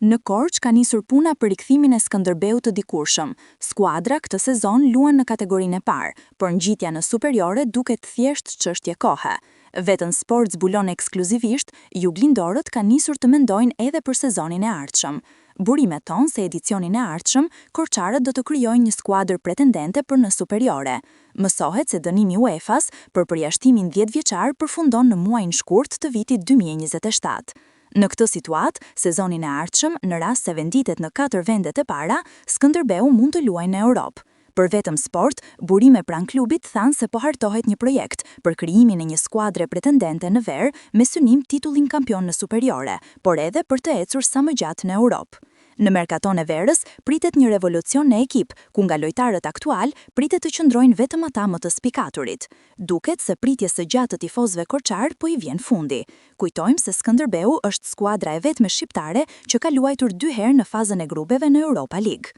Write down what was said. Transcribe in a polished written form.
Në Korçë ka nisur puna për rikthimin e Skënderbeut të dikurshëm. Skuadra këtë sezon luan në kategorinë e parë, por ngjitja në Superiore duket thjesht çështje kohe. Vetëm Sport zbulon ekskluzivisht, juglindorët kanë nisur të mendojnë edhe për sezonin e ardhshëm. Burimet thonë se edicionin e ardhshëm, korçarët do të krijojnë një skuadër pretendente për në Superiore. Mësohet se dënimi i UEFA-s për përjashtimin 10 vjeçar përfundon në muajin shkurt të vitit 2027. Në këtë situatë, sezonin e ardhshëm, në rast se renditet në katër vendet e para, Skënderbeu mund të luajë në Europë. Për Vetëm Sport, burime pranë klubit thanë se po hartohet një projekt për krijimin e një skuadre pretendente në verë me synim titullin kampion në Superiore, por edhe për të ecur sa më gjatë në Europë. Në merkaton e verës pritet një revolucion në ekip, ku nga lojtarët aktualë pritet të qëndrojnë vetëm ata më të spikaturit. Duket se pritjes së gjatë të tifozëve korçarë po i vjen fundi. Kujtojmë se Skënderbeu është skuadra e vetme shqiptare që ka luajtur dy herë në fazën e grupeve në Europa League.